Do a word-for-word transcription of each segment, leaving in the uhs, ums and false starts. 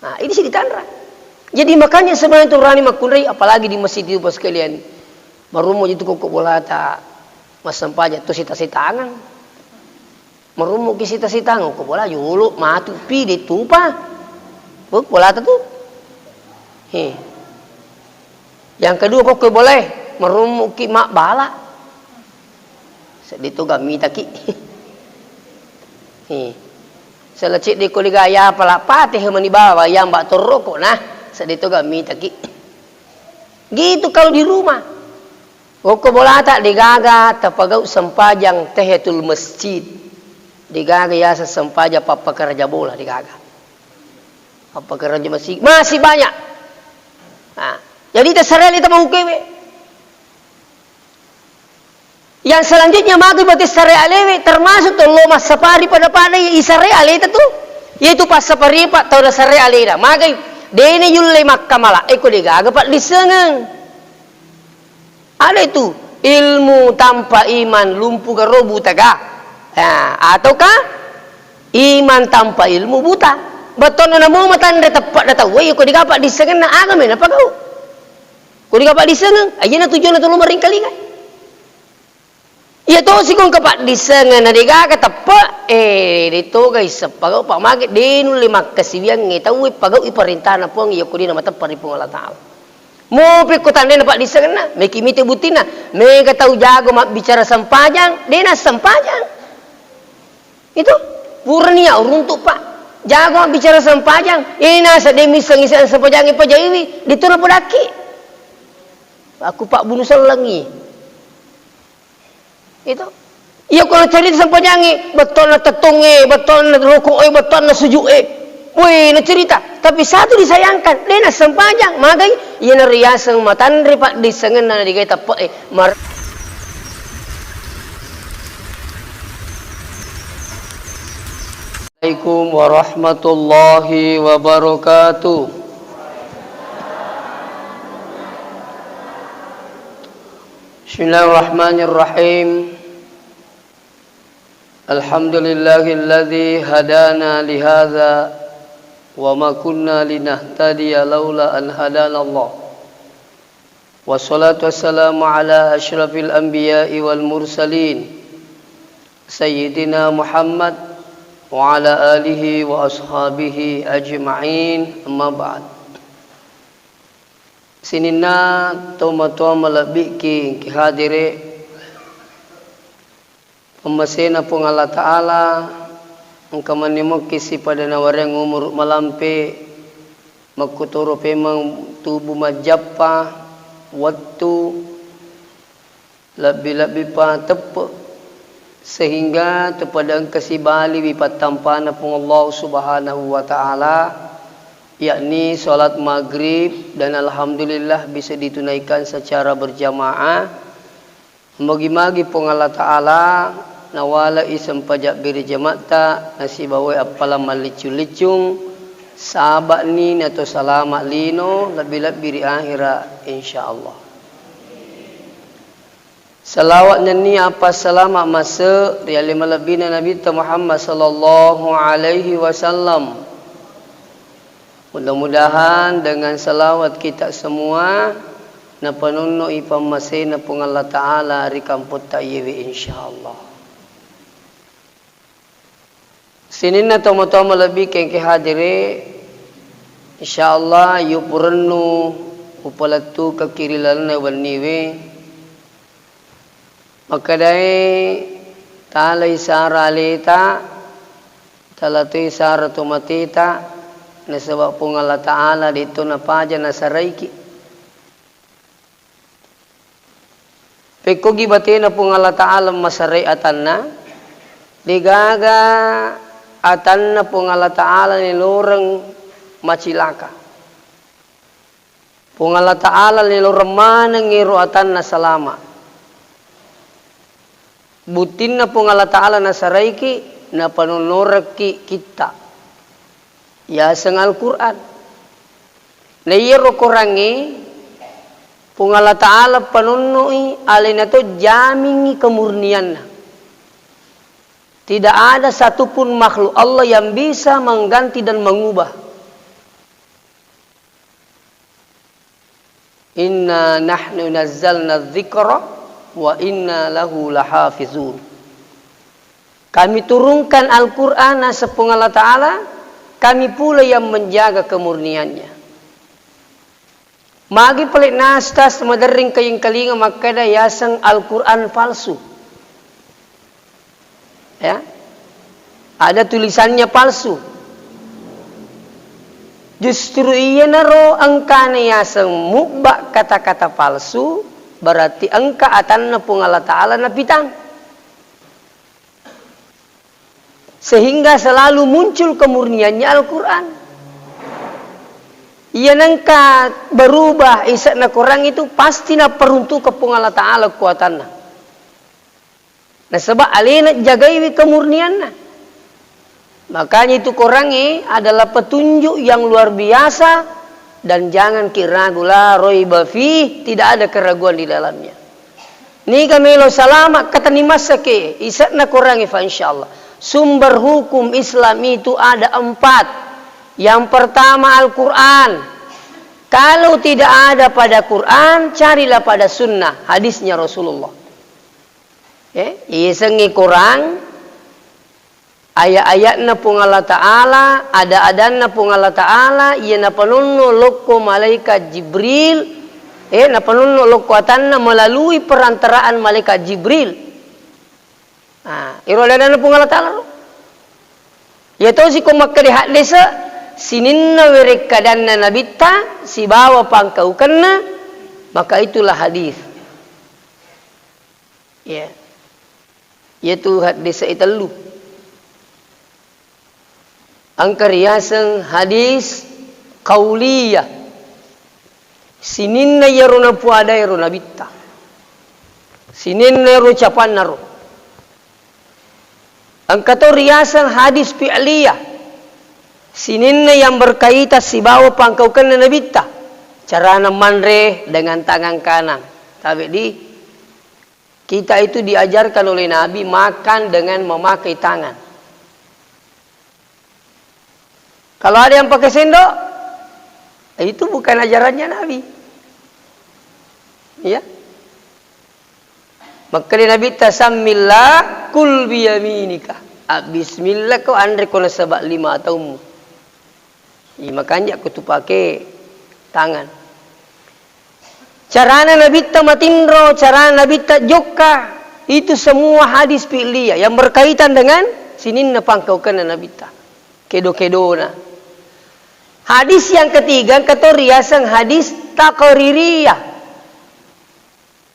Nah, ini sih ditanra. Jadi makanya sebenarnya itu rani makkunrai, apalagi di masjid itu, Bapak sekalian. Marummu itu koko bolata, massempajang tu sita-sitangan. Marummu ki sita-sitangan, ko bola jolo matu pi de tupa. Ko bolata tu. He. Yang kedua, koko boleh marummu ki mabbala. Seddi toga mitaki. He. Sala cedde ko lega ya pala pate he mani bawa yang bak toroko nah. Seddi toga mitaki. Gitu kalau di rumah. Okko bolata degaga tapagau sempajang tahiyatul masjid. Degaga yaseng sempajang pappakaraja bola degaga. Pappakaraja masjid masih banyak. Nah, jadi tasareli tamahukewe. Yang selanjutnya magi bate sare alewe termasuk to lo massapari pada-pada isare aleta tu. Yaitu passapari pak tau nasare alena. Magai dene yulle makkamala eko degaga pak disengeng. Ada itu ilmu tanpa iman lumpu garo buta ga? Nah, ataukah iman tanpa ilmu buta? Betonna namo matanre teppek na tauwe ko digapa dissengenna aga mena pagau? Ko digapa dissengeng? Ayyana tujuanna tulu maringkalinga. Iya to sikong kepak dissengeng na degaga teppek, eh, de toga isseng pagau pak mage de nulle makkasiwiangnge tauwe pagau i parentana Puang iya ko dina mateppa ri Puang Allah Ta'ala. Mopi ko tandena paddissengenna, meki mite buttinna, mega tau jago mabbicara sempajang, dena sempajang. Itu purani ya uruntuk pak, jago mabbicara sempajang, ini nasa de misseng-isseng sempajang ipajaiwi, dituna podakki. Aku pak bunuh sellengi. Itu. Iya ko nacarita sempajangnge, bettonna tettongnge, bettonna ruku'e, bettonna suju'e. Woi, nacerita. Tapi satu disayangkan, de nassempajang. Magai, iya nariaseng matanre paddissengenna nadigai teppe'e. Mar- Assalamualaikum warahmatullahi wabarakatuh. Bismillahirrahmanirrahim. Alhamdulillahilladzi hadana lihadza wa ma kunna linahtadiya laula an hadanallah. Wassalatu wassalamu ala asyrafil anbiya'i wal mursalin, Sayyidina Muhammad wa ala alihi wa ashabihi ajma'in, amma ba'd. Sininna tomatoa malebbiki engki hadire, pammasena Puang Allah Ta'ala, engka manimokki sipada nawareang umuru malampe, makkutoro pemeng tubu majjappa, wettu, lebbi-lebbi pa teppe, sehingga tu pada engka sibaliwi pattampana Puang Allah Subhanahu wa Ta'ala, yakni salat maghrib, dan alhamdulillah bisa ditunaikan secara berjamaah. Magi-magi Puang Allah Ta'ala nawalai sempajang berjamaahta nasibawai appalang malliccung-liccung, saba'ni nato salama lino, lebbi-lebbi ri akhira, insyaallah. Salawat nennia appasalama masse ri ale malebbina Nabitta Muhammad sallallahu alaihi wasallam. Mudah-mudahan dengan salawat kita semua napanonno'i pammasena Puang Allah Ta'ala ri kampotta iyewe, insyaallah. Sininna tomatoa malebbi kengke hadire, insyaallah yupurennu upalettukekki ri lalenna wenniwe. Makkedae, talai sara aleta, talatoi sara tomateta, nasaba Puang Allah Ta'ala de'to napaja nasaraiki. Pekkogi batena Puang Allah Ta'ala masarai atanna, degaga atanna Puang Allah Ta'ala niloreng macilaka. Puang Allah Ta'ala niloreng maneng ero atanna salama. Buttinna Puang Allah Ta'ala nasaraiki, napanonnorekki kitta. Yaseng Al-Quran. Na iyaro Korangnge, Puang Allah Ta'ala panonno'i alena to jamingngi kemurnianna. Tidak ada satupun makhluk Allah yang bisa mengganti dan mengubah. "Inna nahnu nazzalna dzikra wa inna lahu lahafizun." Kami turunkan Al-Quran, naseng Puang Allah Ta'ala, kami pula yang menjaga kemurniannya. Magi pale nastas maderring kayengkalinga makkeda yaseng Al-Quran palsu. Ya. Ada tulisannya palsu. Justru iyanaro engkana yaseng mubba kata-kata palsu, berarti engka atanna Puang Allah Ta'ala napitang. Sehingga selalu muncul kemurniannya Al-Quran. Iya nengka berubah ise'na Quran itu pasti naperuntukkan Puang Allah Ta'ala kekuatanna. Nasaba alena jagaiwi kemurnianna. Makanya itu Quran adalah petunjuk yang luar biasa dan jangan ki ragu, la raiba fih, tidak ada keraguan di dalamnya. Niga melo salama katani massake ise'na Quran fa insyaallah. Sumber hukum Islam itu ada empat. Yang pertama Al-Quran. Kalau tidak ada pada Quran, carilah pada sunnah, hadisnya Rasulullah. Eh, isengngi Quran, ayat-ayatna Puang Allah Ta'ala, ada-adanna Puang Allah Ta'ala, iya napanonno lokko malaikat Jibril, eh, napanonno lokko atanna melalui perantaraan malaikat Jibril. Ah, iro ada-adanna Puang Allah Ta'ala ro. Iya tosi ko makkeda haddese, sininna werekkadanna nabitta sibawa pangkaukenna, maka itulah hadis. Iya. Iyatu haddese tellu. Engka riaseng hadis qauliyah. Sininna iyaro napuadaero nabitta. Sininna iyaro capannaro. Engka to riaseng hadis fi'liyah. Sininna yang berkaitan sibawa pangkaukenna nabitta. Carana manre dengan tangan kanan. Tabe di Kita itu diajarkan oleh Nabi makan dengan memakai tangan. Kalau ada yang pakai sendok, itu bukan ajarannya Nabi. Ya. Makkeda Nabi, "Tasammillah, kul biyaminika." Ah, bismillah ko anre ko nasaba lima ataummu. Iya, makanja kutu pake tangan. Carana nabitta matinro, carana nabitta jokka, itu semua hadis fi'liyah yang berkaitan dengan sininna pangkaukenna nabitta. Kedo-kedona. Hadis yang ketiga, engka to riaseng hadis taqririyah.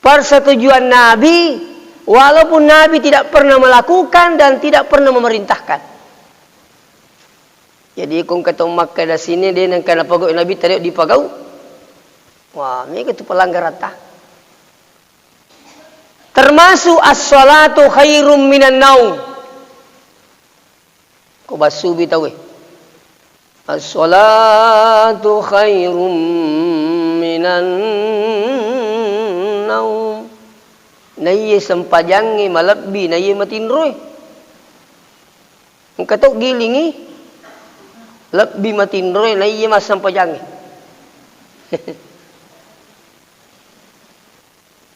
Persetujuan Nabi, walaupun Nabi tidak pernah melakukan dan tidak pernah memerintahkan. Jadi, ko engka to makkeda sini, de nengka napagau Nabi, tadi dipagau. Wah, mega tu pelanggaran ta. Termasuk as-salatu khairum minan naum. Ko bassubi tauwe. As-salatu khairum minan naum. Naiye sempajangnge malebbi naiye matinroe. Engka to gilingi, lebbi matinroe naiye massempajangnge.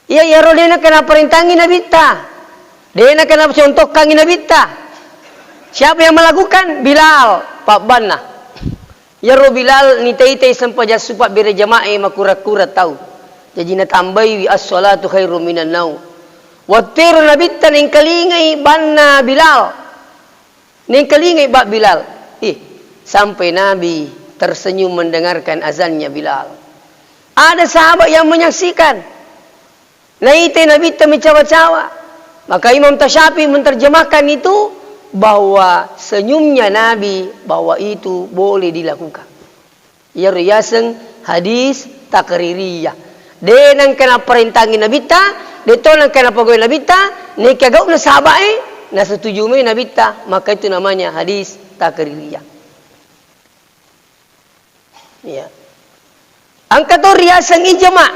Iya, iyaro de nengka naparentangi nabitta. De nengka nacontohkangi nabitta. Siapa yang melakukan? Bilal, pabbanna. Iyaro Bilal nitai-tai sempajang supa bere jamae makura-kura tau. Jaji natambaiwi as-salatu khairum minan naum. Wettuero nabitta nengkalingai banna Bilal. Nengkalingai ba Bilal. Ih, sampai Nabi tersenyum mendengarkan azannya Bilal. Ada sahabat yang menyaksikan. Naitai Nabitta mencawa-cawa. Maka Imam Tasyafi menerjemahkan itu bahwa senyumnya Nabi, bahwa itu boleh dilakukan. Iyaro yaseng hadis takririyah. De nengka naparentangi Nabitta, de to nengka napagau'i Nabitta, nengka gau'na sahaba'e, nasetuju mai Nabitta, maka itu namanya hadis takririyah. Iya. Engka to riaseng ijma.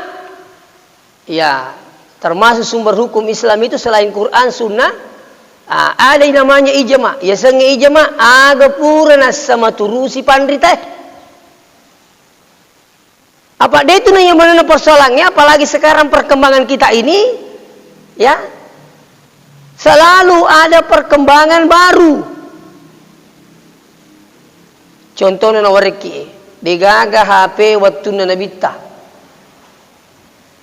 Ya, termasuk sumber hukum Islam itu selain Quran, Sunnah, ah, ada yang namanya ijma. Yasengnge ijma, aga pura nassa maturusi panritae. Apa de' tu na iya manenna persoalannya, apalagi sekarang perkembangan kita ini, ya, selalu ada perkembangan baru. Contohna nawarekki, degaga H P wettunna Nabitta.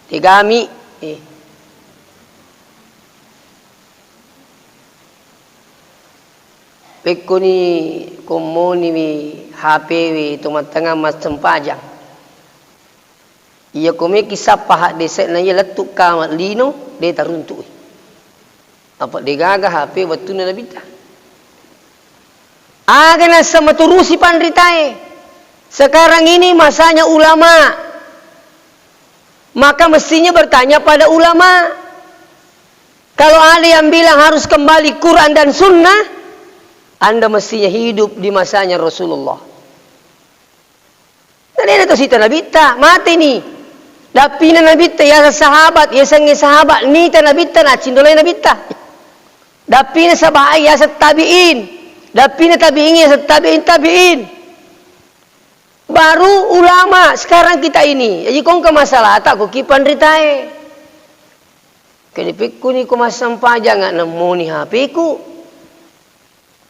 Degami, eh. Pekkoni kommoniwi H P-we to mattangang massempajang. Iya ko meki sappa haddese'na iya lettu kama lino, de' taruntu'i. Apa degaga H P wettunna Nabitta. Aga nasa maturusi panritae. Sekarang ini masanya ulama. Maka mestinya bertanya pada ulama. Kalau ada yang bilang harus kembali Quran dan Sunnah, Anda mestinya hidup di masanya Rasulullah. Nah, de' na to sita Nabitta, mateni. Dappina Nabitta, yaseng sahabat, yasengnge sahabat, nita Nabitta, naccindolai Nabitta. Dappina sahabat, yaseng tabi'in. Dappina tabi'in, yaseng tabi'in, tabi'in. Baru ulama sekarang kita ini. Jadi, kongka masalahta ko ki panritae. Kene pekkuni ko massempajang, nemmoni H P-ku.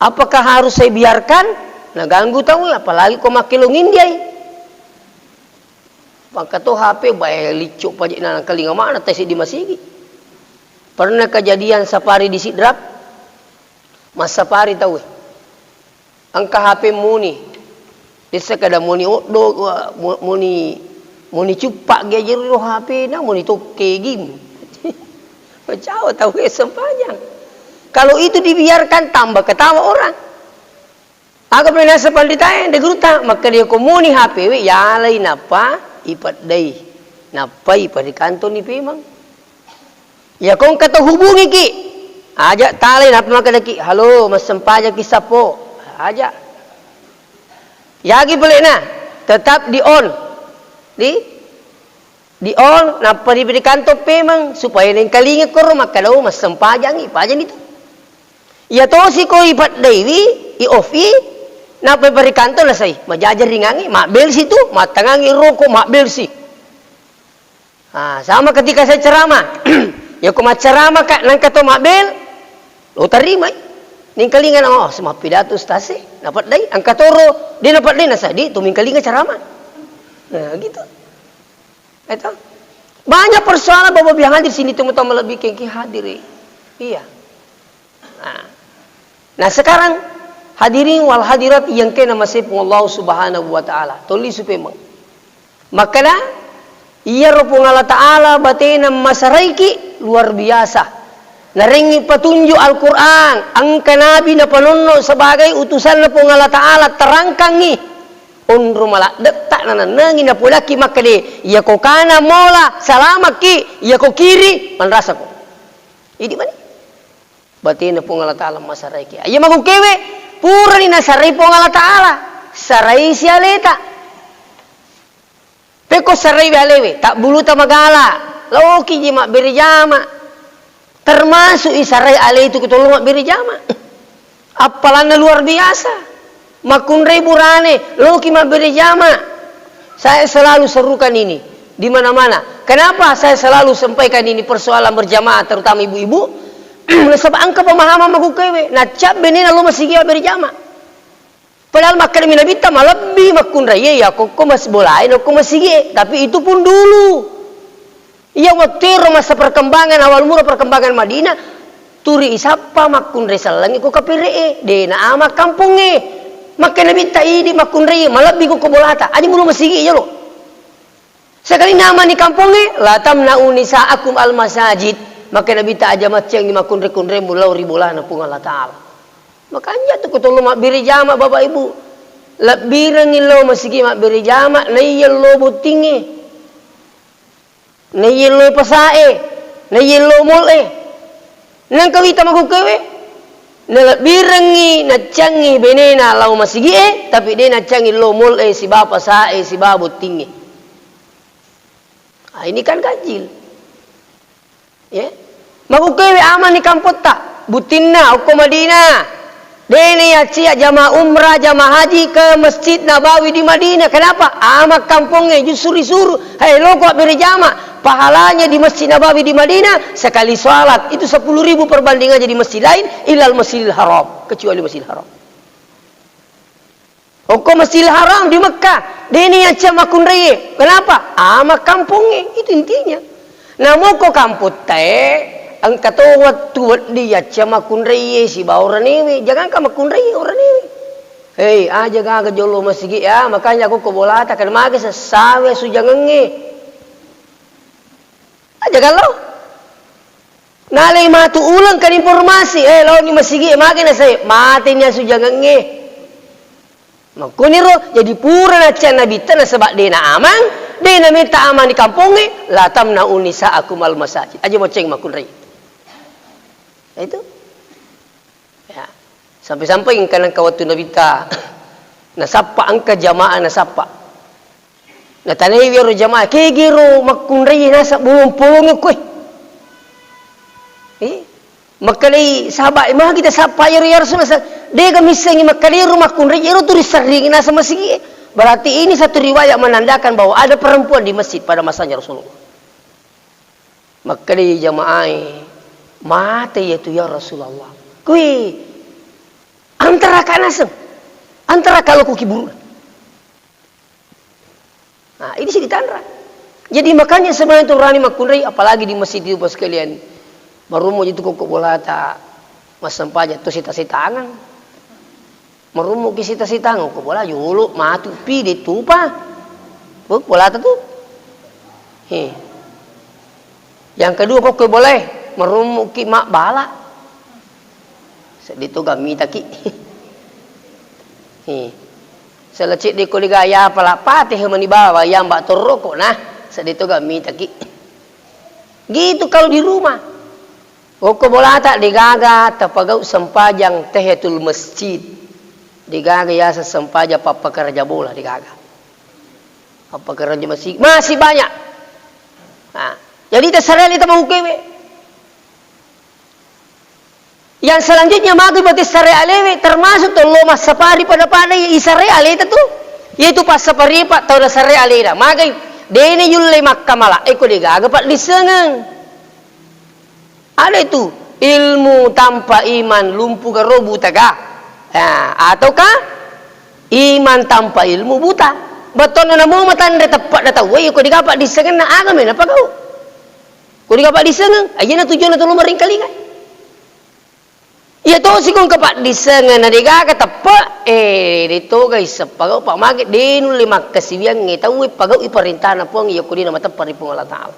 Apakah harus saya biarkan? Naganggu tau, apalagi ko makkelong indiai. Maka to H P bae liccu paje nangkalinga mana tesi di masigi. Pernah kejadian safari di Sidrap, massafari tau. Engka H P muni. Dessa kada muni oddo, mo-, muni, muni cuppa ge jero H P na muni tokke gim. Macau tau sempajang. Kalau itu dibiarkan tambah ketawa orang. Aga pole nasa panditae, de' gurutta, makkeda ko muni H P-we, yalai nappa ipeddai, nappa iperikantoni pemeng. Iya ko engka tau hubungiki, aja talai nappa makkedaki, "Halo, massempajangki sappo." Aja. Yagi pole na, tetap di on. Di Di on, nappa riberi kantong pemeng, supaya nengkalinga koro makkeda, "Oh, massempajangi, pajanni tu." Iya tosi ko ipeddaiwi, i off i, nappa riberi kantong nasai, majaja ringangi, mabbelsi tu, mattangangi roko, mabbelsi. Ah, sama ketika saya ceramah. Ya ko macceramaka, nengka to mabbel, lo tarimai. Nengkalinga na, "Oh, semappidato ustaz e, napeddai, engka toro, de napeddai nasadi, tu mengkalinga ceramah." Nah, gitu. Itu. Banyak persoalan Bapak Ibu yang hadir sini, teman-teman lebih kengki hadir, eh. Iya. Nah. Nah, sekarang hadirin wal hadirat yang kena masepung Allah Subhanahu wa Ta'ala. Toli supaya meng-, makkeda, iyaro Puang Allah Ta'ala batena masaraiki luar biasa. Narengngi patunjuk Al-Quran, engka nabi napanonno sebagai utusanna Puang Allah Ta'ala, terangkangngi. Onro maladdetta nanennengi napolakki makkede, iya ko kana mola salamakki, iya ko kiri manrasako. Idi mani. Batena Puang Allah Ta'ala masaraiki. Iya magukewe, purani nasarai Puang Allah Ta'ala, sarai sialeta. Pekko sarai alewe, tabbuluta magala, laoki je mabbere jama. Termasuk isarai ale itu ketolong mabbere jama. Appalanna luar biasa. Makkunrai burane, loki mabbere jama. Saya selalu serukan ini di mana-mana. Kenapa saya selalu sampaikan ini persoalan berjamaah, terutama ibu-ibu? Nasaba engka pemahaman magukewe, nacca benena lo masigi mabbere jama. Padahal makkedami Nabitta, malebbi makkunraiye, iya kokko mas-, bolae nokko masigie. Tapi itu pun dulu. Iya wettuero masa perkembangan, awal mula perkembangan Madinah, turi isappa makkunrai sellengnge ko kapere'e, dena ama kampongnge. Makkeda Nabitta, idi makkunrai, malebbi kokko bolata. Aja mulo masigi jolo. Sekalinna amani kampongnge, "La tamna'u nisa'akum al masajid." Makkeda Nabitta, aja maccengngi makkunrai-kunraimu lao ri bolana Puang Allah Ta'ala. Makanja tu ko tollo mabbere jama, Bapak Ibu. Lebbirengngi lo masigi mabbere jama, naiya lo bottingnge. Naiya lo pasae, naiya lo mall e. Nengka wita magukewe. Nalebbirengngi naccangngi benena lao masigi e, tapi de naccangngi lo mall e, siba pasae, siba bottingnge. Ah, ini kan ganjil. Ya. Magukewe amani kampotta, buttinna okko Madinah. Dene yaccia jamaah umrah, jamaah haji ke Masjid Nabawi di Madinah. Kenapa? Ama kampongnge justru disuruh, "Hei, loko bere jama." Pahalanya di Masjid Nabawi di Madinah, sekali salat itu sepuluh ribu perbandingannya di masjid lain, ilal Masjidil Haram, kecuali Masjidil Haram. Okko Masjidil Haram di Mekah, dene yaccia makkunraie. Kenapa? Ama kampongnge, itu intinya. Namoko kampottae, engka to wettu wedding yaccia makkunraie sibawa oranewe, jangangka makkunraie oranewe. Hei, aja gaga jolo masigi ya, makanya aku ko bolata, kan mage sessawe sujangengnge. Aja gallo. Nalai matu uleng kan informasi, eh, laoni masigi, mage nasai, mate ni asu jangengnge. Makkuniro, jadi pura nacca Nabitta nasaba dena amang, dena menta amang di kampongnge, la tamna'u nisa'akum al masajid. Aja moceng makkunrai. Itu. Ya. Sampai-sampai engka nengka wettu Nabitta nasappa, engka jamaah nasappa. Natanaiwi ero jamaah, "Kegiro makkunrai naseng bolong-polongnge koe?" Eh? Makkedai sahabat, "Magi tasappa ero ya Rasulullah? Dega missengi makkeda ero makkunrai, ero tu riserringi naseng masigie." Berarti ini satu riwayat menandakan bahwa ada perempuan di masjid pada masanya Rasulullah. Makkedai jamaae, "Mate iya tu ya Rasulullah." Kui, "Antaraka naseng, antaraka lao ku kiburuna." Nah, ini sih ditanra. Jadi makanya sebenarnya itu rani makkunrai, apalagi di masjid itu, Bapak sekalian. Marummu itu koko bolata, massempajang tu sita-sitangan. Marummuki sita-sitang, ko bola jolo matu pi de tupa. Ko bolata tu. He. Yang kedua, ko, ko bola, marummuki mabbala. Seddi toga mitaki. He. Sala cedde ko de gaya pala pate he mani bawa yamba toroko nah. Seddi toga mitaki. Gitu kalau di rumah. Okko bolata, degaga tapagau sempajang tahiyatul masjid. Degaga yaseng sempajang pappakaraja bola, degaga. Pappakaraja masjid, masih banyak. Nah, jadi tasareli tapahukewe. Yang selanjutnya magi berarti sare alewe, termasuk tollo massapari pada-pada isare aleta tu. Yaitu passapari pak tau nasare alena. Magai dene yulle makkamala, eko degaga pak disengeng. Ada itu ilmu tanpa iman lumpu garo buta ga? Nah, ataukah iman tanpa ilmu buta? Betona namo matanre teppek na tau, iya ko digapa dissengenna aga mena pagau? Ko digapa dissengeng, aja na tujuanna tolo maringkalinga. Iya tosi ko engka paddissengenna degaga teppe, eh, de toga isseng pagau, pak mage de nulle makkasiwiangnge tauwe pagau i parentana Puang iya ko dena mateppa ri Puang Allah Taala.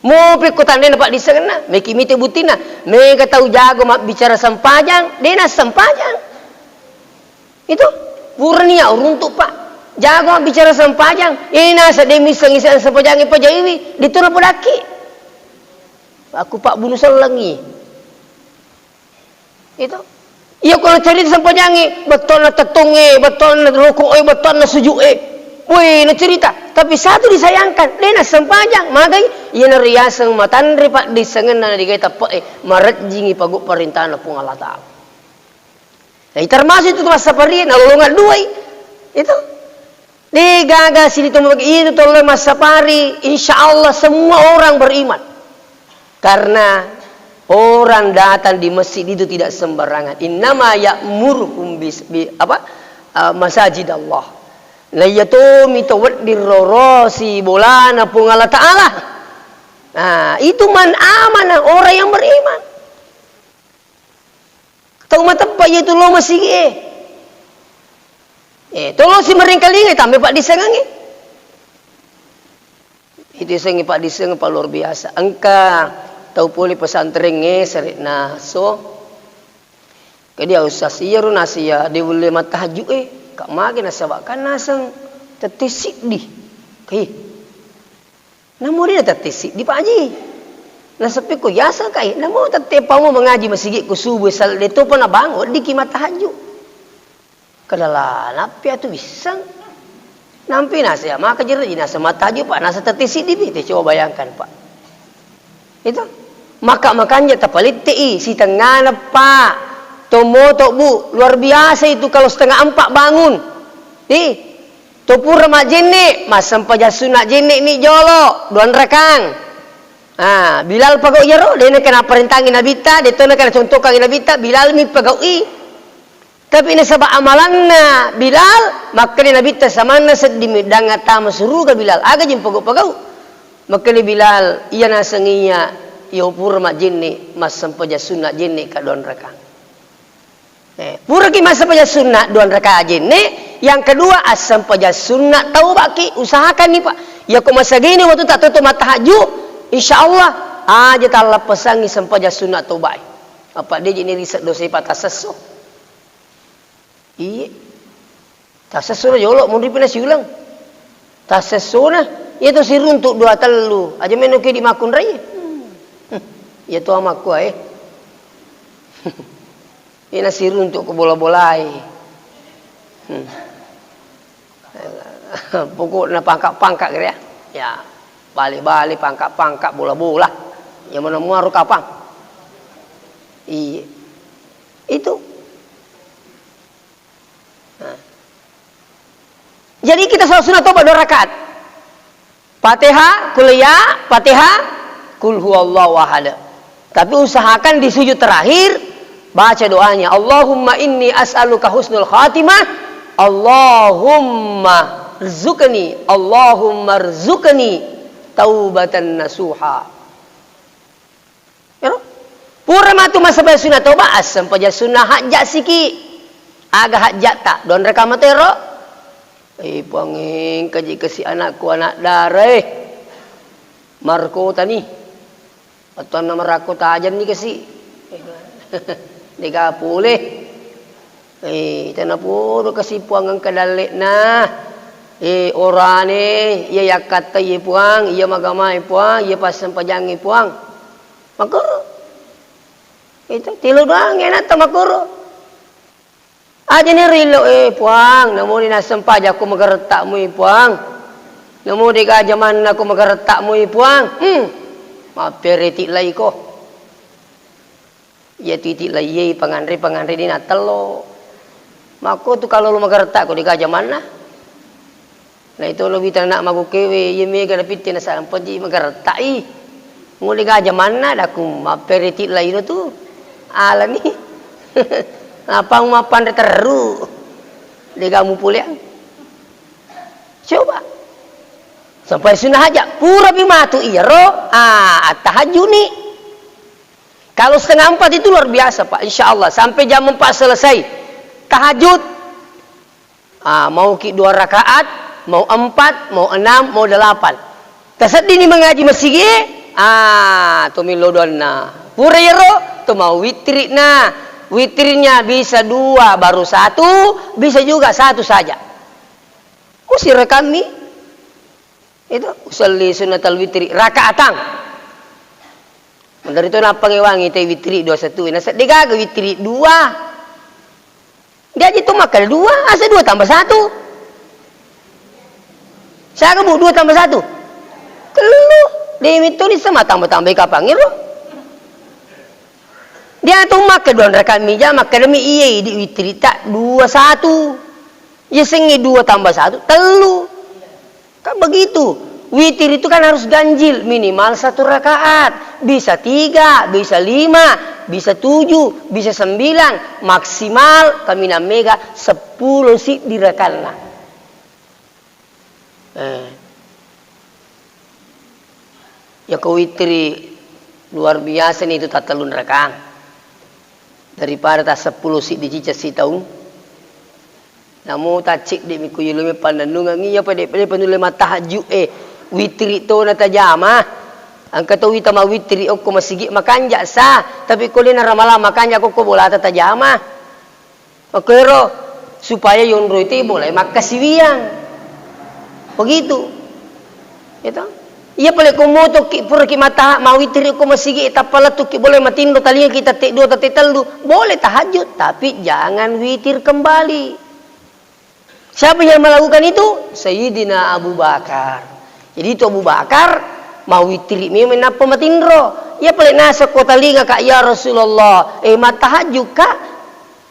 Mopi ko tandena paddissengenna, meki mite buttina, mega tau jago mabbicara sempajang, de nassempajang. Itu purani ya uruntu pak, jago mabbicara sempajang, eh nasa de misseng-isseng sempajangnge pajaiwi, de tu napodakki. Aku pak bunu sellengi. Itu. Iya ko nacerita sempajangnge, bettonna tettongnge, bettonna ruku'e, bettonna suju'e. Woi, nacerita. Tapi satu disayangkan, de nassempajang, magai, iya nariaseng matanre paddissengenna na digai teppe'e, marejjingi pagu parentana Puang Allah Taala. Nah, termasuk itu massapari, nalolongang duai. Itu. Degaga situ magi itu tollo massapari, insya Allah semua orang beriman. Karena orang datang di masjid itu tidak sembarangan. Innama ya'muruhum bis, bi, apa? Eh, masajid Allah. Nah, iya tomi to wedding rorosi bolana Puang Allah Taala. Nah, itu man amanah orang yang beriman. Tau mateppa iya tu lo masigie. Eh, tolo si maringkalinga tambai paddissengengnge. Itu sengi paddissengeng pa luar biasa. Engka tau pole pesantrengnge serekna so. Kedia usas iya ro nasi ya de ulle mattahajju e. Kak mage nasaba kan naseng tette siddi. Hei. Namo de na tette siddi, Pak Haji. Naseppi ko yaseng kai, namo tette pamo mengaji masigi ko subuh sal de topa na bangun weddikki mattahajju. Kedala nappi atu wisseng. Nampi nasa ya maka jero ji nasa mattahajju, Pak, nasa tette siddi pi, te coba bayangkan, Pak. Itu. Maka makanja tapalitte i sitengana, Pak. Tommoto, Bu, luar biasa itu kalau setengah empat bangun. Ih, to pura majjenne, massempajang sunna jenne ni jolo, dua rakang. Ah, Bilal pagau iyaro, de' naka naparentangi Nabitta, de' to naka nacontokangi Nabitta, Bilal mi pagaui. Tapi nasaba amalanna Bilal, makkeda Nabitta, samanna seddimi dang attama suruga Bilal, aga jeng pagau-pagau. Makkeda Bilal, iya naseng iya, iyo pura majjenne, massempajang sunna jenne ka dua rakang. Eh, puraki massempajang sunna dua rakaat jenne, yang kedua assempajang sunna taubaki, usahakanni, Pak. Yako masagini waktu tak tutup mata tahajud, insya Allah aja tallappesangi sempajang sunna taubai. Apa dia jadi riset dosa, Pak, tasesso. Iya. Tasesso na jolo, munri pina siulang. Tasessona, iya to siruntuk dua tellu, aja meno ki di makkunrai. Hmm. Iya to amakku ae. Ina siruntuk ko bola-bolai. Hmm. Pokokna pangka-pangka kira ya. Ya, bale-bale pangka-pangka bola-bola. Ya mana muaro kapang. Iya. Itu. Nah. Jadi kita sholat sunnah toba dua rakaat. Fatihah, Qul ya, Fatihah, Qul huwallahu ahad. Tapi usahakan di sujud terakhir, baca doanya, "Allahumma inni as'aluka husnul khatimah, Allahumma rzuqni, Allahumma rzuqni taubatan nasuha." Ero? Pura matu massempajang sunna toba, assempajang sunna hajja siki. Aga hajjatta? Dua rakaat mato ero? Eh, Puang, engka ji kasi anakku, anak dara, eh. Markota ni. Atau anak marakko tajan ni kasi. Dega pole. Eh, tena podo kasi Puang engka dalle'na. Eh, orane, iya yakkattai Puang, iya magamae Puang, iya passempajangnge Puang. Makkoro. Itu, tilu doang enatta makkoro. Aja ni rillo, eh, Puang, namo di nassempajang ko magaretta'mu i Puang. Namo de gaja manna ko magaretta'mu i Puang. Hmm. Mappereti lai ko. Iya titi laiyei panganre, panganre ni natello. Makko tu kalau lo magaretta ko de gaja manna. Na itu lo wita anak magukewe, iya mega na pitte na sampaji magaretta i. Ngo de gaja manna daku mappereti laino tu. Alani. Apa mappanre terru. De gamu puleang. Coba. Sampai sunnah haja. Pura pi matu iyaro. Ah, tahajuni. Kalau setengah empat itu luar biasa, Pak. Insya Allah, sampai jam empat selesai. Tahajud. Ah, mau ki dua rakaat, mau empat, mau enam, mau delapan. Taseddini mengaji masigi, ah, to millo donna. Pura iyaro, to mau witrina. Witrinya bisa dua baru satu, bisa juga satu saja. Usirekammi. Itu usalli sunnatal witri rakaatang. Menderito nappangewangi te witri dua satu, nasedde gaga witri dua. Diaji tu makkeda dua, asa dua tambah satu. Siaga, Bu, dua tambah satu? Tellu. Demi tu ni sama tambah-tambah kapang itu. Dia tu makkeda dua rakaat mija, makkeda mi iya idi witri tak dua satu. Iya sengi dua tambah satu, tellu. Kan begitu. Witir itu kan harus ganjil, minimal satu rakaat. Bisa tiga, bisa lima, bisa tujuh, bisa sembilan, maksimal kaminang mega seppulo siddi rakanna. Eh. Yako witri luar biasa ni itu tattellung rakang. Daripada ta seppulo siddi cicca sitaung. Namo tacciddi mi ku yolome pannennungeng iya pede-pede penulle mattahajju e. Witri to na tajama. Engka to wita mawitri okko masigi makanja sa. Tapi ko lena ramalang makanja kokko bolata tajama. Makkuero supaya yonroi te bolai makkasiwiang. Begitu. Ya toh? Iya pale ko motoki puraki mata mawitiri ko masigi tappa lettuki boleh matinro talinga kita te dua te tellu, boleh tahajud tapi jangan witir kembali. Siapa yang melakukan itu? Sayyidina Abu Bakar. Jadi itu Abu Bakar mawitiri memang nappa matinro. Iya pale nasa ko talinga ka ya Rasulullah, eh mattahajud ka?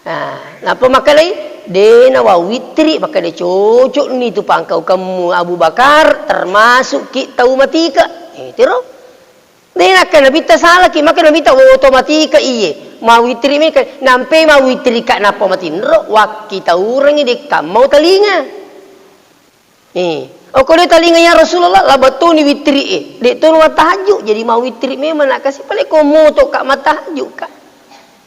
Nah, nappa makkedai, "De' nawawitri," makkeda, "Cocokni tu pangkaukemmu Abu Bakar, termasuk ki tau matike." Eh, tiro. De' nakkeda Nabitta salaki, makkeda Nabitta, "Oh, to matike iye. Mawitri meka, nampe mawitri ka nappa matinro, wakkitaurengngi de' kammau talinga." Eh, okko de' talinga, "Ya Rasulullah, labettoni witri e. De' tono mattahajju, jadi mawitri memang nakasi pale ko moto ka mattahajju ka."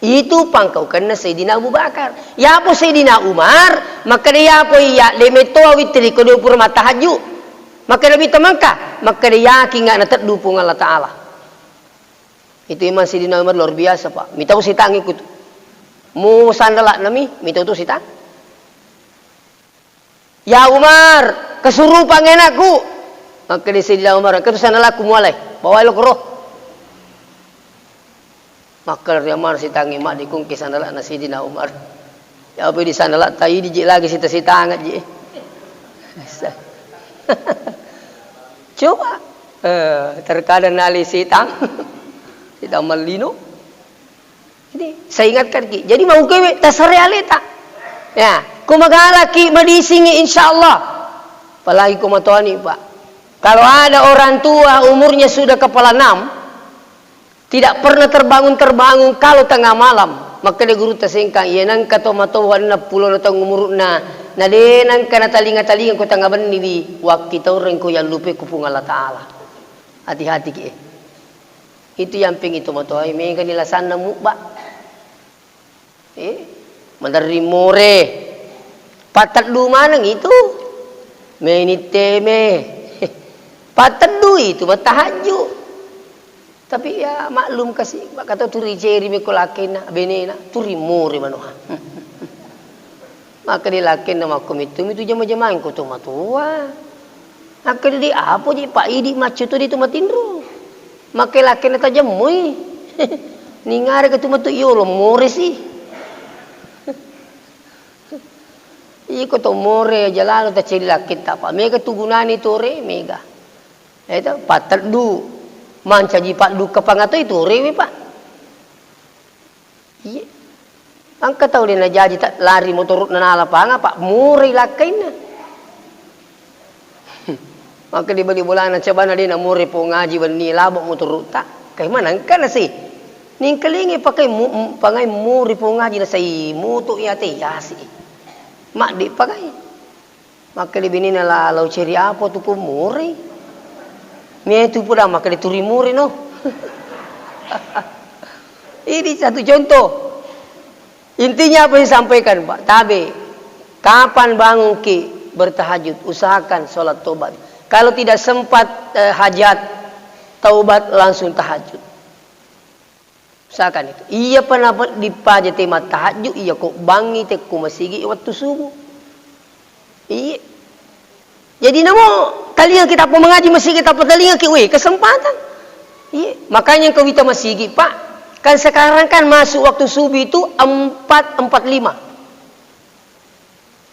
Itu pangkaukenna Sayyidina Abu Bakar. Yapo Sayyidina Umar, makkeda, "Yapo iya, de' metto witri ko de' pura mattahajju." Makkeda Nabitta, "Mengka?" Makkeda, "Yakinga nateddu Puang Allah Ta'ala." Itu iman Sayyidina Umar luar biasa, Pak. Mitau sitangi kutu. Mu sandala'na mi, mitau tu sitang. "Ya Umar, kesurupan anakku." Makkeda Sayyidina Umar, "Engka tu sandala'ku mualai. Bawai lo koro." Makkeda ri Umar sitangi, "Maddi kungke sandala'na Sayyidina Umar. Ya apa di sandala'ta idi je lagi sita-sitanga je." Coba, eh, terkadang nali sitang. Sitang mallino. Jadi, saya ingatkan ki. Jadi, mau kewe, tasare aleta. Ya, ko magalaki, madisingi, insya Allah. Apalagi ko matoani, Pak. Kalau ada orang tua umurnya sudah kepala enam, tidak pernah terbangun-terbangun kalau tengah malam, makkeda gurutta Sengkang, iya nengka to matoa enneng pulo taung umuru'na, na de nengka natalinga-talinga ko tengah benni wi, wakkitaureng ko yallupe ku Puang Allah Ta'ala. Hati-hati ki, eh. Itu yamping itu matoa, eh, mega ni lasanna mubba. Eh, maderri more. Pateddu maneng itu. Meni teme. Pateddu itu mattahajju. Tapi ya maklum kasi, maka tau turi ceri meko lakena, benena, turi more manoha. Maka di lakena makko mitu, mitu jama-jamain ko to matoa. Akkeda di apo ji, Pak, idi maccu tu di tu matinro. Make lakena tajemmui. Ningare ke tu matu yolo more si. Iko to more aja lalo taceri laketta, Pak. Mega tu gunani tore, mega. Eto, pateddu. Mancaji paddu kepangato itu rewe, Pak. Iye. Engka tau de najaji ta-, lari motorokna nala panga, Pak, murai lakkainna. Maka di bali bolana cabana de namore pongaji wenni labo motorokta. Kai mana engka nasi. Ningkalingi pakai mu-, mu-, pangai muri pongaji nasai moto iya te yasi. Madde pakai. Makkeda binena, "La, lao ceri apa tu ko muri?" Mia tu pura makkeda turi muri no. Ini satu contoh. Intinya apa yang disampaikan, Pak? Tabe, kapan bangun ki bertahajud, usahakan sholat tobat. Kalau tidak sempat, eh, hajat, taubat langsung tahajud. Misalkan itu. Iya pa napeddi paja te mattahajju, iya ko bangngi te ku masigi wettu subuh. Iya. Jadi namo talinga kita apa mengaji masigi, kita apa talinga ki, weh, kesempatan. Iya. Makanya engkau wita masigi, Pak. Kan sekarang kan masuk waktu subuh itu empat empat lima.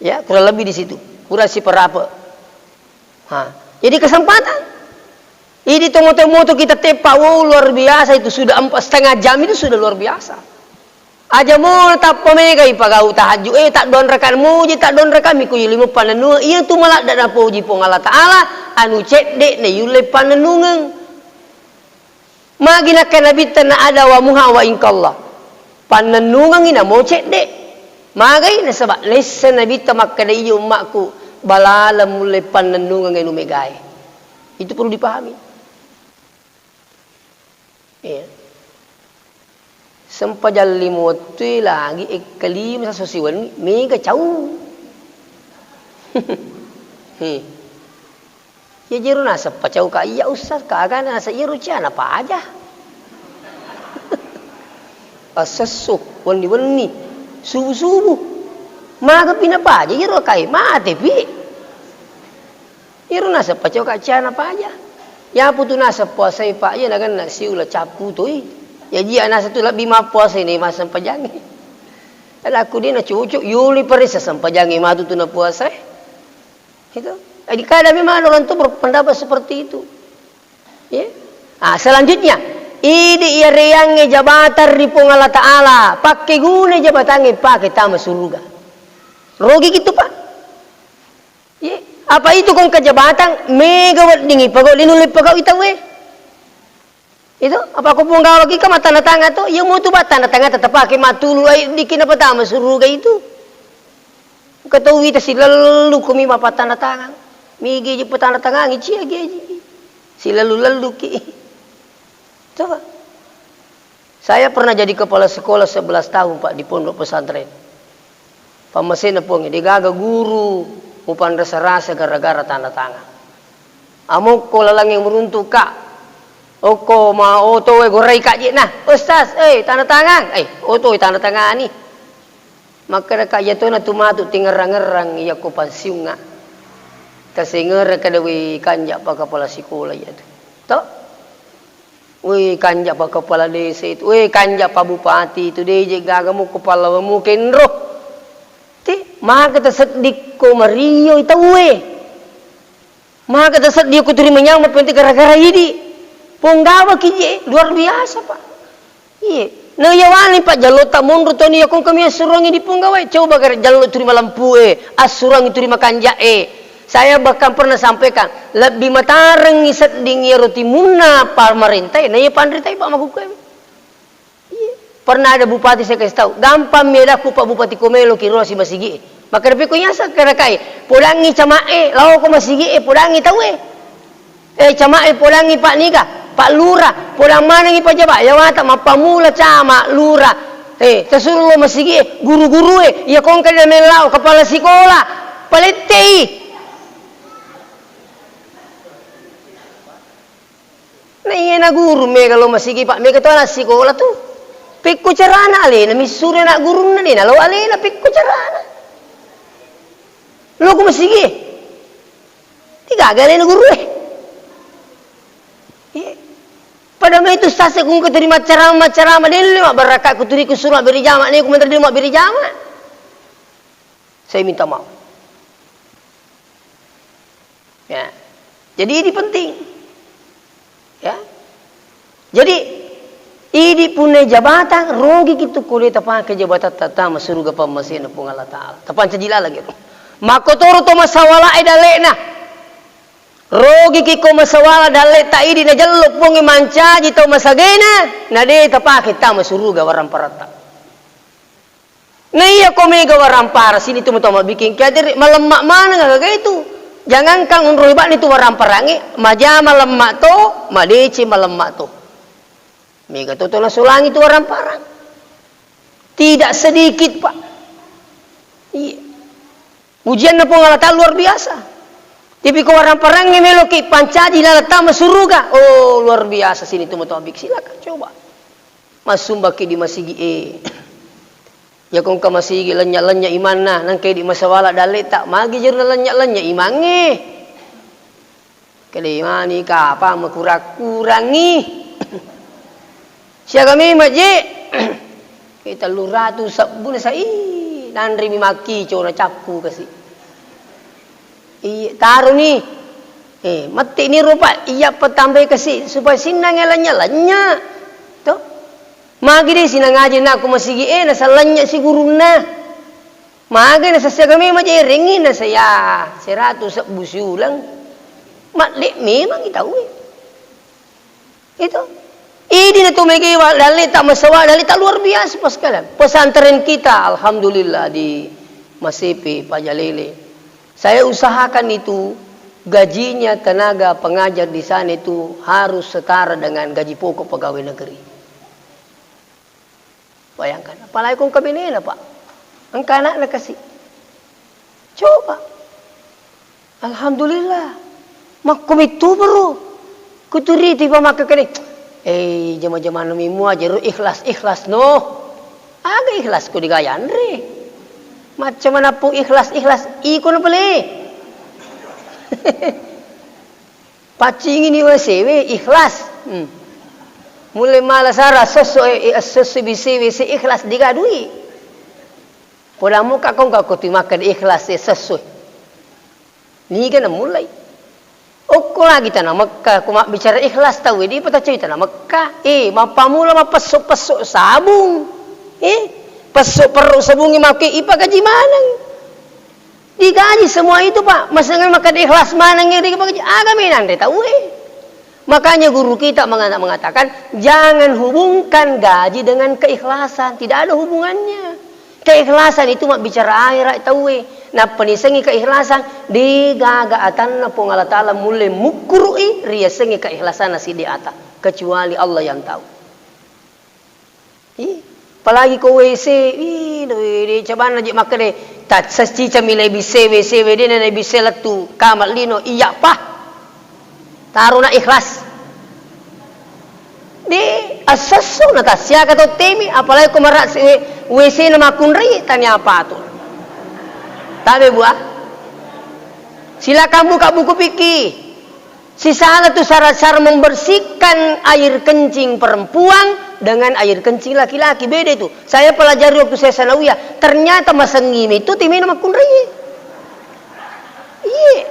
Ya, kurang lebih di situ. Kurang siperape. Ha, jadi kesempatan. Ini tomoto-moto kita tepa, wow, luar biasa itu. Sudah empat setengah jam itu sudah luar biasa. Aja mo tappa megai pagau tahajud, eh, tak don rekan muji, tak don rekan miku lima panenu. Iya tu maladda napoji Puang Allah Ta'ala, anu cedde na yulle panenungeng. Magi nakkeda Nabitta, "Na ada wa muha wa ingkallah." Pannennungengngi namo cedde. Magai nasaba naisseng Nabitta makkeda, "Iyo ummakku, balaleng mulle pannennungeng anu megae." Itu perlu dipahami. Iya. Sempajang lima wettui lagi ekkalima sassosi wenni, mega cau. He. Iya jero naseng pacau ka iya Ustaz, ka aga naseng iyaro ciana paja. Assesso, wenni-wenni, subuh-subuh. Magapi napaja iyaro kai, matepi. Iyaro naseng pacau ka ciana paja. Yaputu naseng puasai, Pak, iya nagenna siula cappu toi. Jaji naseng tu lebbi mappuasai nei masempajangnge. Alakku de nacocok, yoli paressa sempajangnge matu tu napuasai. Itu. Jadi kadang memang ada orang tu berpendapat seperti itu. Ya. Ah, selanjutnya, Idi iyareangnge jabatang ri Puang Allah Ta'ala, pakkeguna jabatangnge pake tama suruga. Rogi gitu, Pak. Ye, apa itu kong ke jabatang, mega wedding ipagau, linulle pagau itawe. Itu, apa ko Puang gawaki ka matanda tangan to, iya mutu ba tanda tangan tetap pake matulu, ai dikina patama suruga itu. Engka tau wita silellu kumi mappattanda tangan. Migi ji patanda tangan, cia geji. Silellu-lelluki. Coba. Saya pernah jadi kepala sekolah sebelas tahun, Pak, di pondok pesantren. Pammasena Puangnge, degaga guru mupanrasa-rasa gara-gara tanda tangan. Amokko lalangnge muruntu, Kak. Okko ma oto e gorai Kak je. Nah, Ustaz, eh, tanda tangan. Eh, oto e tanda tangani. Makkeda Kak, iyatona tu matu tingerang-ngerang iyako pansiungnga. Tasengera kada wi kanja pa kepala sikola iyatu. To? Wi kanja pa kepala desa itu. Wi kanja pa bupati itu. Deje gaga mu kepala mu kenro. Ti, maka taseddikko mario i tauwe. Maka taseddikko turi manyameng penting gara-gara idi. Ponggawaki je, luar biasa, Pak. Iye. Na iya wani, Pak, jallota monro toni iya kongka mi assurangi di ponggawai. Coba gare jallo turi malampu e, assurangi turi makanja e. Saya bahkan pernah sampaikan, lebbi matarengngi sedding iyaro timunna pamarenta e, na iya panrita e, Pak, makukue. Iya. Pernah ada bupati saya kasih tahu, gampang mi adakku, Pak Bupati, ko meloki rosi masigi e. Makkeda pekko yaseng karakai, podangngi cama e, lao ko masigi e, podangngi tau e. Eh, cama e, podangngi Pak Niga, Pak Lura, podang manengngi pajaba, yawata mappamula cama, lura. Eh, tasuro lo masigi e, guru-guru e, iya kongka de mellao, kepala sikola, palettei. Na iyena guru mega lo masigi, Pak, mega to ana sikola tu. Pekko carana alena missuro ana gurunna, de nalo alena, pekko carana. Lo ko masigi. Tiga alena guru e. Iya. Pada mai tu sase kung keteri maccarama, maccarama, delle mabbarakka kuturi kusuro mabbere jama, ne ku menteri delle mabbere jama. Saya minta maaf. Ya. Jadi ini penting. Ya. Jadi, idi punna jabatan, rogi kitu ko de tapake jabatan tatama suruga pammasena Puang Allah Ta'ala. Tapancaji laleng itu. Makkotoro to masawala e dalle'na. Rogi ki ko masawala dalle ta idi najello Puang mancaji tau masagena, na de tapake tama suruga waramparatta. Na iya ko mega warampara sini tu matoa mabbiking kiadere, malemma maneng agaga itu. Jangankan unroi ba'ni tu waramparangnge, majama lemma to, madeceng malemma to. Mega to to nasolangi tu waramparang. Tidak sedikit, Pak. Iya. Ujianna Puang Allah Ta'ala luar biasa. Tapi ko waramparangnge meloki pancaji laleng tama suruga. Oh, luar biasa sini tu matoa bik. Silakan coba. Massumbaki di masigi e. Iya ko engka masigi lenya-lenya imanna, nangka di masawala dalle ta, magi jerna lenya-lenya imangnge. Kede mani kapang makura-kurangi. Siaga memang je. Ke tellu ratu sebbu na sai, nanre mi makkico na cappu kasi. Iya, taruni. Eh, matti ni rupa, iya patambai kasi supaya sinnang lenya-lenya. To? Magi de sinangaji nakku masigi e, nasalanya si gurunna. Magi nasasiaga memang je erengi nasaya seratu sebbu siulang. Madde memang i tau e. Itu. Idi na tu mega wa-, dalle ta masawa, dalle ta luar biasa, Pak, sekalian. Pesantren kita, alhamdulillah, di Masepe, Pajalele. Saya usahakan itu, gajinya tenaga pengajar di sana itu harus setara dengan gaji pokok pegawai negeri. Bayangkan, apalagi kong kabenena, Pak. Engka anakna kasi. Coba. Alhamdulillah. Makkumittu baru. Kuturiti pa makkakede. Eh, jama-jamana mimmu aja ro ikhlas-ikhlas no. Aga ikhlas ko digayanre. Macam mana pun ikhlas-ikhlas iko na pale. Paccingini W C W ikhlas. Hmm. Mulle mala sara sosso e, e, sosso B C W C ikhlas digadui. Poda muka kong ka koti makan ikhlas e sosso. Niga na mulai. Okko lagi tana Mekka, ko mabbicara ikhlas tauwe, dipa tacui tana Mekka. Eh, mappamula mappesso-pesso sabung. Eh, pesso perro sabungnge make ipagaji maneng. Digaji semua itu, Pak. Masengnge makkeda ikhlas maneng ri pagaji, aga menanre tauwe. Makanya guru kita mengata-, mengatakan, jangan hubungkan gaji dengan keikhlasan. Tidak ada hubungannya. Keikhlasan itu mabbicara akhirat tauwe. Nappa nisengi keikhlasan, degaga atanna Puang Allah Ta'ala mulle mukkuru'i riasengi keikhlasanna siddi ata. Kecuali Allah yang tahu. Ih, apalagi ko W C, ih, doi, doi, cabanna je makkeda, tassacicami le bisse W C we, dena le bisse lettu kamar lino, iya pa. Tarona ikhlas. Di assesso na tassiaka to temi, apalagi ko marak si W C na makkunrai, tania apa tu. Tabe buah. Silakan buka buku fikih. Sisala tu syarat-syarat membersihkan air kencing perempuan dengan air kencing laki-laki. Beda itu. Saya pelajari waktu saya sanawiyah. Ternyata masengi itu timena makkunrai. Iya.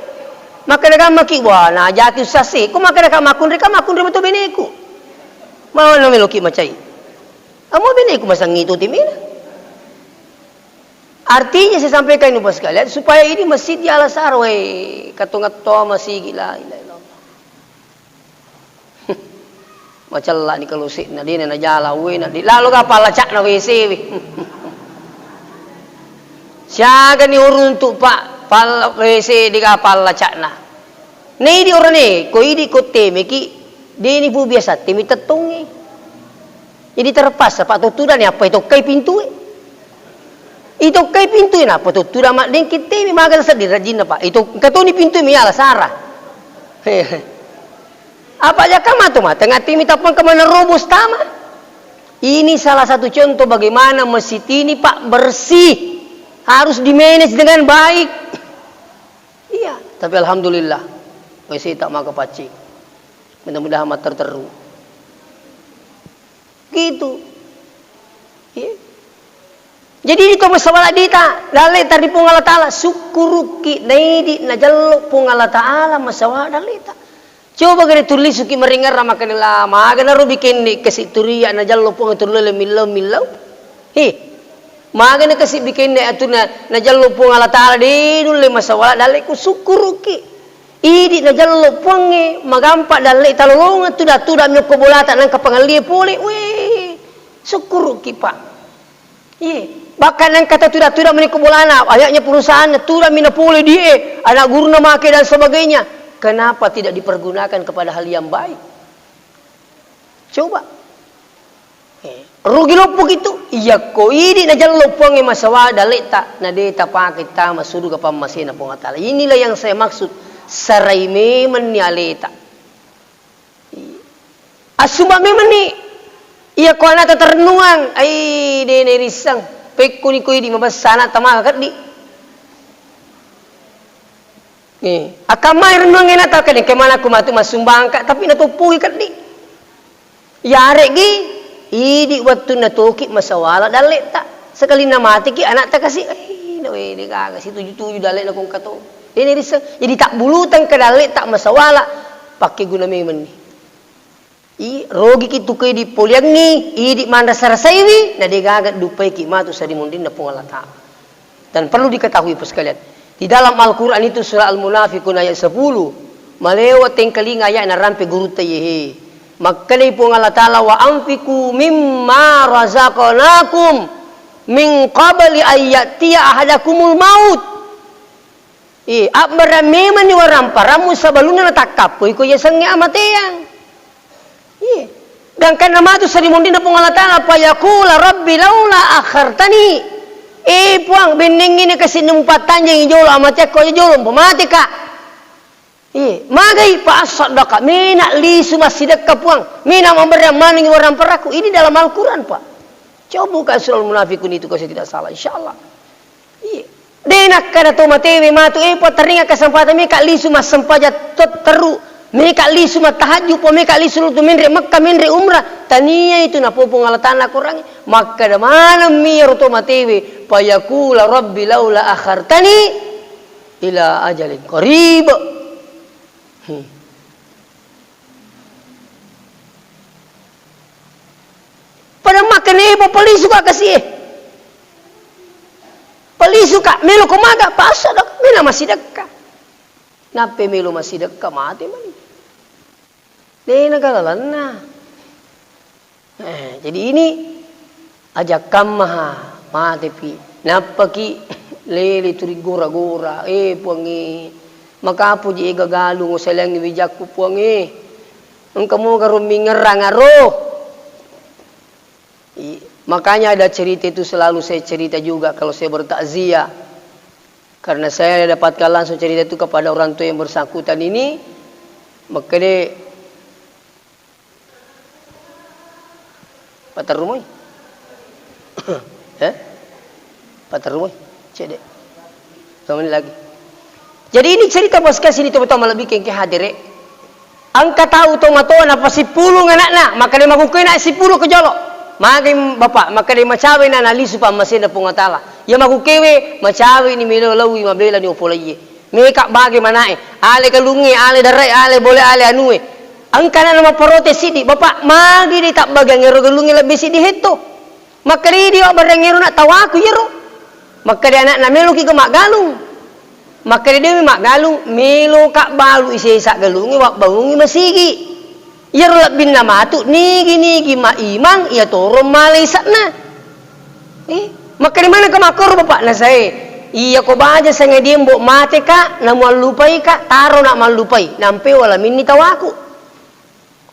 Makkeda maki, "Wah, na jati ussasi." Ko makkeda ka makkunrai, ka makkunrai betul beneku. Mau na meloki macai. Amo beneku masengi itu timena. Artinya saya sampaikan ini, Bapak sekalian, supaya ini masjid di Alasara, weh, katongetto masigi, la ilaha illallah. Macella ni kalose'na, dena najala, weh, na di-, lalo ga pallacakna W C, weh. Siaga ni uruntu, Pak, pal-, W C di ga pallacakna. Nei di orane, ko idi ko temeki, deni pu biasa temi tettongi. Jadi terpaksa, Pak, to tudang ni apa itokkai pintue. Itokkai pintue, napa to tudang maddengki temi, maga seddi rajinna, Pak. Itu engka toni pintue mi Alasara. Apa jaka matu mate ngati mi tapang kemana robos tama. Ini salah satu contoh bagaimana masjid ini, Pak, bersih. Harus di-manage dengan baik. Iya, tapi alhamdulillah, W C tak maka paccing. Mudah-mudahan matteru-teru. Gitu. Iya. Jadi, di to masawala dita, dalle tari Puang Allah Ta'ala, sukkuruki, naidi najallo Puang Allah Ta'ala masawala dalleta. Coba gare tulisuki maringerra makkeda, "La, magana ro bikenne kasi turia najallo Puang terlalu millau-millau." He, magana kasi bikenne atuna najallo Puang Allah Ta'ala de nulle masawala dalleku, sukkuruki. Idi najallo Puangnge, magampa dalle talolongeng tuda-tuda miokko bolata nangka pangallie pole. Weh, sukkuruki, Pak. Iye, bahkan engka tau tuda-tuda mani ko bolana, ayaknya perusahaan, tuda mina pole die, anak guruna make dan sebagainya. Kenapa tidak dipergunakan kepada hal yang baik? Coba. Eh, rugi loppo gitu. Iya ko idi najallo Puangnge masawa daleta, na de tapake tama suruga pammasena Puang Allah Ta'ala. Inilah yang saya maksud, sarai memenni aleta. Assumba memenni. Iya ko anakta tarennuang, ai de nairisseng. Pekkuni ko idi mabessa anakta maka keddi. Eh, akkammai rennuang anakta keddi, kemana ku matu massumbangka, tapi natoppogi keddi. Yaregi idi wettunna toki masawala dalleta. Sekalinna mateki anakta kasi, ai, nawe de gaga situju-tuju dallena kongka to. De nairisseng. Jadi tabbuluteng ke dalleta masawala, pakkeguna memenni. I, rogiki tu ko idi poliangngi, idi manrasa-rasaiwi, na de gaga dupaiki matu sarimunrinna Puang Allah Ta'ala. Dan perlu diketahui, Bapak sekalian, di dalam Al-Quran itu surah Al-Munafiqun ayat sepuluh, malewa tengkalinga ayat narampe gurutta yehe. Makkedai Puang Allah Ta'ala, "Wa anfiqu mimma razaqnakum min qabli an ya'tiya ahadakumul maut." Iya, abbarang memanni waramparammu sabalunna natakkappoi ko yasengnge amateang. Iya. Gangkanna matu sarimunrinna Puang Allah Ta'ala, fayaqula rabbi laula akhartani. Eh, Puang, bennengngi nakasi mupattanjengi jolo amateakko aja jolo, mpamateka. Iya, magai fa assaddaqa, mena lisu massidekka Puang, mena mabbarang manengngi waramparakku. Ini dalam Al-Quran, Pak. Coba buka surah Al-Munafiqun itu kalau saya tidak salah, insya Allah. Iya. De nakkada to matewe matu, eh, Puang, taringa kesempatan meka lisu massempajang to-, terru, meka lisu mattahajju, po meka lisu lutu menre Mekka, menre umrah. Tania itu napo Puang Allah Ta'ala Quran. Makkada maneng mi iyaro to matewe, fayaqula rabbi laula akhartani ila ajalin qarib. Pada makkeda, "Eh, palisu ka kasi e. Palisu ka, melo ko maga, pasa dak, mena massidekka." Nappe melo massidekka, mate mani. Dena galalanna. Eh, jadi ini ajakkammaha, matepi. Nappaki lele turi gora-gora. Eh, Puangnge, makapuji ega galung, selaingi wijakku, Puangnge. Engka moga ro mingerrang aro. I-, makanya ada cerita itu selalu saya cerita juga kalau saya bertakziah. Karena saya dapatkan langsung cerita itu kepada orang tua yang bersangkutan ini, makkeda, paterrumoi. Eh? Paterrumoi. Cedde. Dua menit lagi. Jadi ini cerita bosku sini, teman-teman, lebih kengke hadir, eh. Engka tau tomatoa napasippulung ana'na, makkeda, "Makkukkuena sippulung ke jolo." Magai bapak, makkeda, "Macawe na nalisu pammasena Puang Allah Taala." Iya makkukkuewe, macawe ni melo lawi mabela ni opolaiye. Meka bage manae, ale galungnge, ale darai, ale bole, ale anue. Engka ana'na mapparote siddi, "Bapak, magi de tabbagiang ero galungnge lebbi siddi hetto?" Makkeda, "Idi wabbarengngero na tawaku iyaro." Makkeda ana'na, "Meloki ga maggalung?" Makkeda, "De'mi maggalung, meloka balu isesa galungnge wabbangungngi masigi. Iyaro lebbinna matu, nigi-nigi maimang, iyatoro male isa'na." Eh, makkeda, "Manengka makkoro, Bapak?" Nasae, "Iya ko baja sangadie mbo mateka, namuallupaika, taro na mallupai, nampe wala minni tawaku."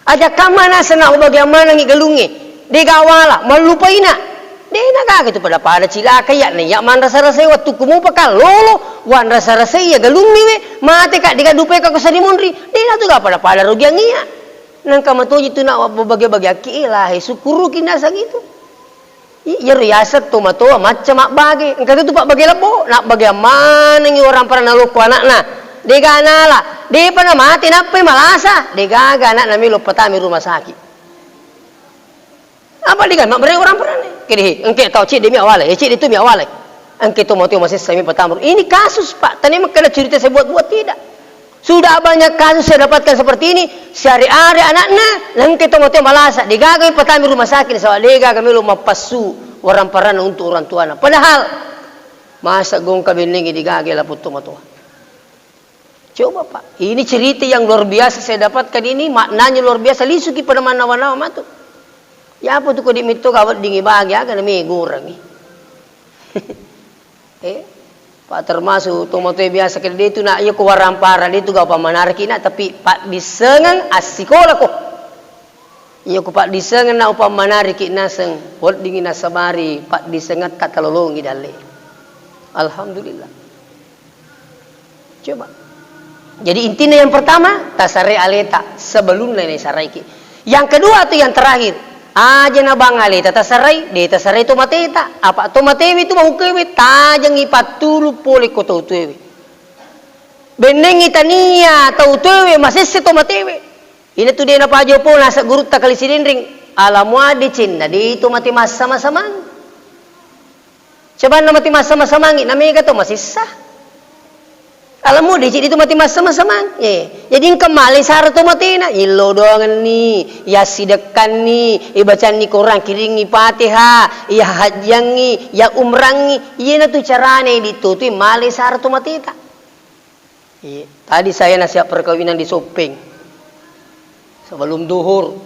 Aja kamma naseng na ubagiang manengngi galungnge, dega wala, mallupaina. Dena gaga tu pada-pada cilaka iya, na iya manrasa-rasai wettukku mupa kallolo, wanrasa-rasai iya galungnge we, mateka dega dupaika ko sari monri, dena tu ga pada-pada rugiang iya. Nangka matoji tu na bage-bageakki, eh, lahe sukkuruki naseng itu. I-, iyaro yaseng tomatoa macca mabbage. Engka tu pabbage lebbo, nabbageang manengngi waramparanna lokko ana'na. Dega nala, depa namate nappai malasa, degaga ana'na melo patama rumah sakit. Apa dega mabbereng waramparanna? Kede, engke tau cedde mi awale, eh, cedde tu mi awale. Engke tomatoa masessa mi patama. Ini kasus, Pak, tania makkeda cerita saya buat-buat, tidak. Sudah banyak kasus saya dapatkan seperti ini, siare-are anakna, nengke tomatoa malasa, degaga ipatami rumah sakit, nasaba degaga melo mappassu waramparanna untuk orang tuana. Padahal, masa gongka bennengngi degaga lapong tomatoa. Coba, Pak, ini cerita yang luar biasa saya dapatkan ini, maknanya luar biasa, lisuki pada mannawa-nawa matu. Ya apa tu kodi mitto ga weddingi bagi, aga na megorangi. Eh, Pak, termasuk tomatoa biasa kede detu na, iya ko warampara detu ga upammanariki na, tapi paddissengeng assikola ko. Iya ko paddissengeng na upammanariki naseng, weddingi nasabari paddissengetta talolongi dalle. Alhamdulillah. Coba. Jadi intinya yang pertama, tasare aleta sebelumnya ini saraiki. Yang kedua tu yang terakhir, aja na bang aleta tasarai, de tasarai to mateta. Apa to matewe tu mahukewe, tajengi pattulu pole ko tau tuewe. Bennengi tania tau tuewe masesse to matewe. Ina tu de napajopo naseng gurutta Kali Sidenreng, ala muade cenna de to mate massama-samang. Cabanna mate massama-samangngi, na mega to masessa. Alammu deceng ditu mate massama-samang. Eh, jadi engka male sara to matena, illo doangenni, yassidekkanni, ibacanni Korang, kiringngi Fatihah, iya hajjiangngi, iya umrangngi, iyena tu carane ditutui male sara to mateta. Iya, tadi saya nasihat perkawinan di Soppeng. Sebelum duhur,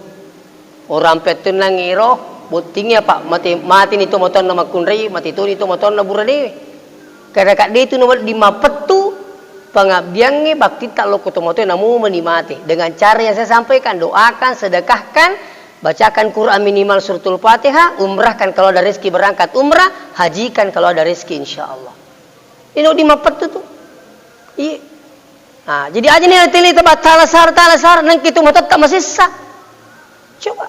orang pettunnang iro, bottingi apa? Mate, mateni to matoanna makkunrai, mate toni to matoanna buradewe. Kada kadde tu nawedding mapettu pangabbiangnge baktitta lokko to matoe, namo meni mate. Dengan cara yang saya sampaikan, doakan, sedekahkan, bacakan Quran minimal suratul Fatihah, umrahkan kalau ada rezeki berangkat umrah, hajikan kalau ada rezeki insya Allah. Ini wedding mappettu tu. Iya. Nah, jadi aja nih tele tebak tala sar, tala sar, nengki tu matotta masessa. Coba.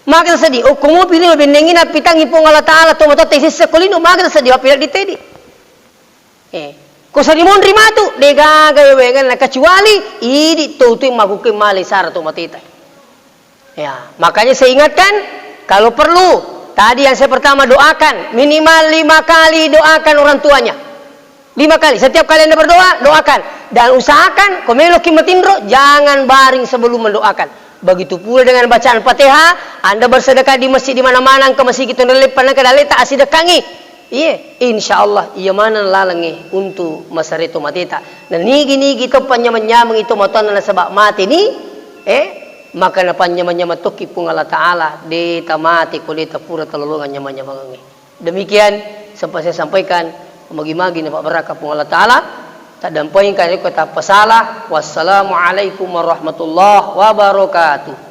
Maka sedih, oh, komo pilih bennengi na pitangi Puang Allah Taala, to matotta sessa kolino, maka sedih, apa tidak ditedi. Eh, ko sari monri matu, degaga wengenna, kecuali idi to tu makuke male sara to mateta. Ya, makanya saya ingatkan, kalau perlu, tadi yang saya pertama doakan, minimal lima kali doakan orang tuanya. Lima kali, setiap kali Anda berdoa, doakan. Dan usahakan, ko meloki matinro, jangan baring sebelum mendoakan. Begitu pula dengan bacaan Fatihah, Anda bersedekah di masjid di mana-mana, engka masigi tonreleppang, engka daleta asidekkangi. Iye, insya Allah, iya maneng lalengnge untuk masare to mateta. Na nigi-nigi to panyameng-nyameng itu matoanna nasaba mate ni, eh, maka napanyameng-nyameng tokki Puang Allah Ta'ala, de tamate ko de tapura talolongang nyameng-nyamengengnge. Demikian sempat saya sampaikan, magi-magi napabbarakka Puang Allah Ta'ala, taddampengka rekko tappasala. Wassalamualaikum warahmatullahi wabarakatuh.